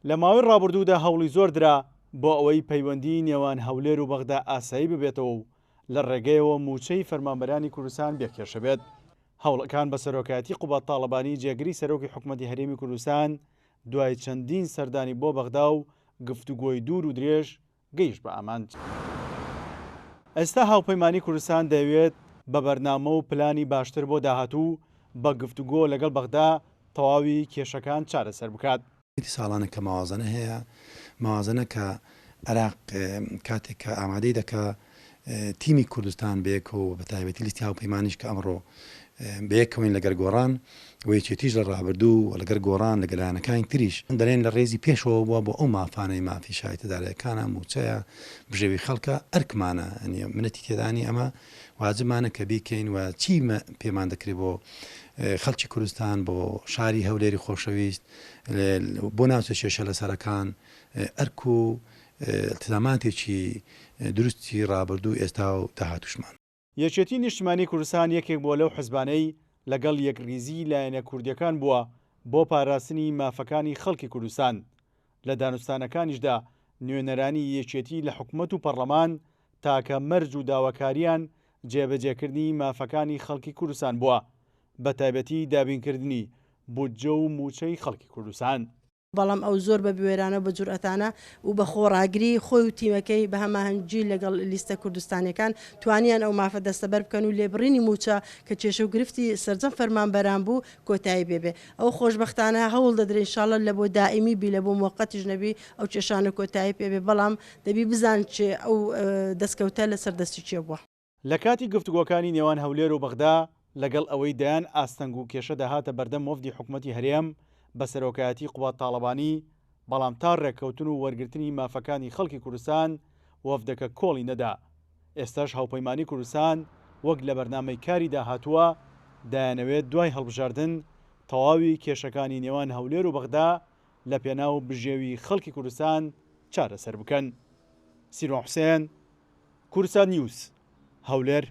لە ماوەی ڕابردوودا هەوڵی زۆر درا بۆ ئەوەی پەیوەندیی نێوان هەولێر و بەغدا ئاسایی ببێتەوە و لە ڕێگەیەوە مووچەی فەرمانبەرانی کوردستان بێ کێشە بێت. هەوڵەکان بە سەرۆکایەتی قوباد تاڵەبانی جێگری سەرۆکی حکومەتی هەرێمی کوردستان دوای چەندین سەردانی بۆ بەغدا و گفتوگۆی دوور و درێژ گەیشت بە ئامانج. ئێستا هاوپەیمانی کوردستان دەیەوێت بە بەرنامە و پلانی باشتر بۆ داهاتوو بە گفتوگۆ لەگەڵ بەغدا تەواوی کێشەکان چارەسەر بکات. ساڵانە کە مەوازەنە هەیە، مەوازەنە کە عێراق کاتێک کە ئامادەی دەکا تیمی کوردستان بەیەکەوە و بەتایبەتی لیستی هاوپەیمانیش کە ئەمڕۆ بەیەکەوەین لەگەر گۆڕان و یەکێتیش لە ڕابردوو و لەگەر گۆڕان لەگەر لایەنەکانی تریش دەلێن لە ڕێزی پێشەوە بووە بۆ ئەو مافانەی مافی شایتەدارەکانە موچەیە بژێوی خەڵکە ئەرکمانە یانی منەتی تێدا نیە ئەمە واجبمانە کە بیکەین و چی پێمان دەکرێت بۆ خەڵکی کوردستان بۆ شاری هەولێری خۆشەویست بۆ ناوچە کێشە لەسەرەکان ئەرک و التزاماتێکی دروستی ڕابردوو ئێستا و داهاتووشمان. یەکێتی نیشتمانی کوردستان یەکێک بووە لەو حزبانەی لەگەڵ یەکڕیزیی لایەنە کوردییەکان بووە بۆ پاراستنی مافەکانی خەڵکی کوردستان. لە دانوستانەکانیشدا نوێنەرانی یەکێتی لە حکومەت و پەڕلەمان تاکە مەرج و داواکارییان جێبەجێکردنی مافەکانی خەڵکی کوردستان بووە، بەتایبەتی دابینکردنی بودجە و مووچەی خەڵکی کوردستان. بەڵام ئەو زۆر بە بوێرانە و بە جورئەتانە و بە خۆڕاگری خۆی و تیمەکەی بە هەماهەنگی لەگەڵ لیستە کوردستانیەکان توانیان ئەو مافە دەستەبەر بکەن و لێبڕینی مووچە کە کێشە و گرفتی سەرجەم فەرمانبەران بوو کۆتایی پێ بێ. ئەو خۆشبەختانە هەوڵ دەدرێ ان شاء اللە لە بۆ دائیمی بی لە بۆ موەقەتیش نەبی ئەو کێشانە کۆتایی پێ بێ بەڵام دەبی بزان چێ ئەو دەستکەوتە لەسەر دەستی کێ بووە. لە کاتی گفتوگۆکانی نێوان هەولێر و بەغدا، لەگەڵ ئەوەی دەیان ئاستەنگ و کێشە دەهاتە بەردەم وەفدی حکومەتی هەرێم بە سەرۆکایەتی قوباد تاڵەبانی، بەڵام تا رێککەوتن و وەرگرتنی مافەکانی خەڵکی کوردستان وەفدەکە کۆڵی نەدا. ئێستاش هاوپەیمانی کوردستان وەک لە بەرنامەی کاریدا هاتووە، دەیانەوێت دوای هەڵبژاردن تەواوی کێشەکانی نێوان هەولێر و بەغدا لەپێناو بژێوی خەڵکی کوردستان چارەسەر بکەن. سیروان حوسێن، کوردسات نیوز، هەولێر.